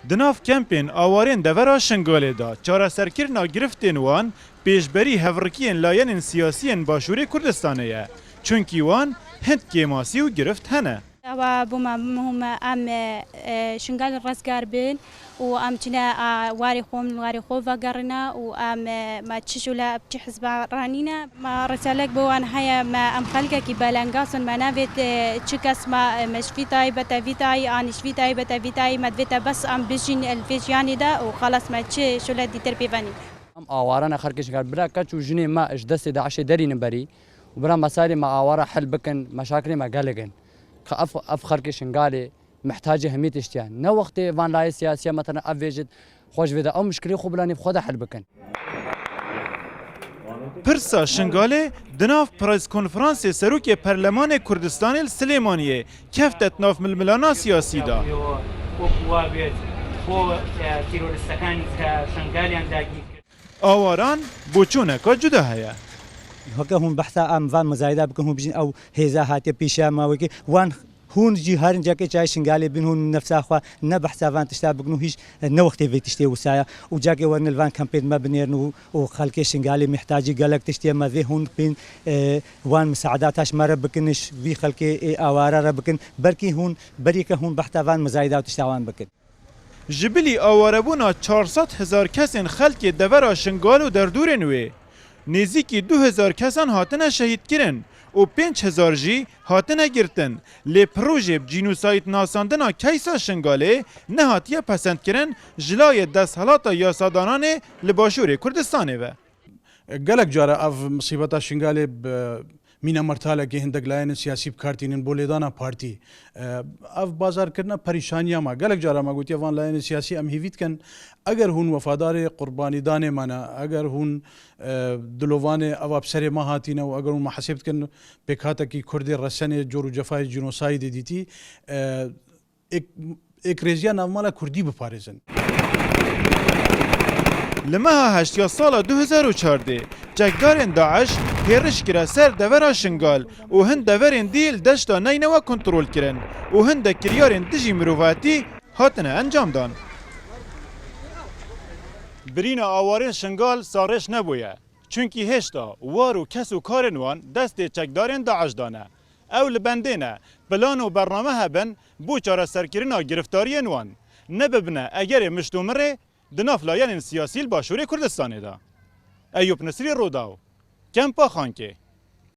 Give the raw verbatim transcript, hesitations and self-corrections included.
Di nav kempên awarên devera Şingalê de çareserkirina giriftên wan pêşberî hevrikiyên layenên siyasî yên Başûrê Kurdistanê ye. Çunkî wan hind kêmasî û girift hene. Ewa bû me muhim em, e, Şingal rizgar bin û em çine, e, warê xwe, warê xwe vegerîne û em, e, me çi şûle bi çi hizba ranîne. Me risalek bo wan heye, me em xelkekî belengas in, me nevêt, e, çi kes me, e, me ji vî tayî be te vî tayî, an ji vî tayî be te vî tayî, me divête bes em bijîn li vê jiyanê de û xelas me çi şûle dîtir pê venî. Em aware ne xelkê Şingal, bira keç û jinê me ji destê DAIŞê derînin berî û bira mesailê me aware hel bikin, meşakilê me gelek in. Ka ev, ev xelkê Şingalê mihtacê hemî tiştiyan. Ne wextê van layê siyasiya me tene ev vêjit xwe ji vê de ew mişkilê xwe bila nêv xwe de hel bikin. Pirsa Şingalê di nav preskonferansê Serokê Perlemanê Kurdistanê li Silêmaniyê kefte di nav milmilana siyasî de. Wek wa bêt, bo, e, terorîstekan ke Şingaliyan dagîr kir. Awaran boçûneka cuda heye. Heke hûn behsa em van muzayida bikin, hûn bijîn ew hêza hatiye pêşiya me wekî wan hûn jî herin cakê çayê Şingalê bin, hûn nefsa xwe ne behsa van tişta bikin û hîç ne wextê vê tiştê wisa ye. Û cakê werin li van kempên me binêrin û, û xelkê Şingalê mihtacî gelek tiştê me vê hûn bin, e, wan misaada taş me re bikin, ji vî xelkê ê aware re bikin. Belkî hûn berî ke hûn behsa van muzayida û tişta wan bikin. Ji bilî awarebûna çar sed hezar kesên xelkê devera Şingal û derdorên wê, nêzîkî du hezar kesan hatine şehîdkirin û pênc hezar jî hatine girtin, lê projê bi cînosaydnasandina keysa Şingalê nehatiye pesendkirin ji layê desthilata yasadananê li Başûrê Kurdistanê ve. Gelek cara ev misîbeta Şingalê bi mîna mertalekê hindek layênên siyasî bi kar tînin bo lêdana partî. Ev bazarkirina perîşaniya me. Gelek cara me gotiye van layênên siyasî em hêvî dikin, eger hûn wefadarê qurbanîdanê me ne, eger hûn, e, dilovanê eva bi serê me hatîne û eger hûn me hesêb dikin pêkhatekî Kurdê resenê cor û cefayê cînosaydê dîtî, e, êk-, êkrêziya navmala Kurdî biparêzin. Li meha heşt ya sala du hezar û çardeh çekdarên DAIŞ hêriş kire ser devera Şingal û hin deverên dî li deşta Neynewe kontrol kirin û hindek kiryarên dijî mirovatî hatine encamdan. Birîna awarên Şingal sarêş nebûye, çunkî hêşta war û kes û karên wan destê çekdarên DAIŞ de ne. Ew li bendê ne, plan û bername hebin bo çareserkirina giriftariyên wan, nebibine egerê miştomirê di nav layenên siyasî li Başûrê Kurdistanê de. Eyûp Nisrî, Rodaw, Kempa Xankê.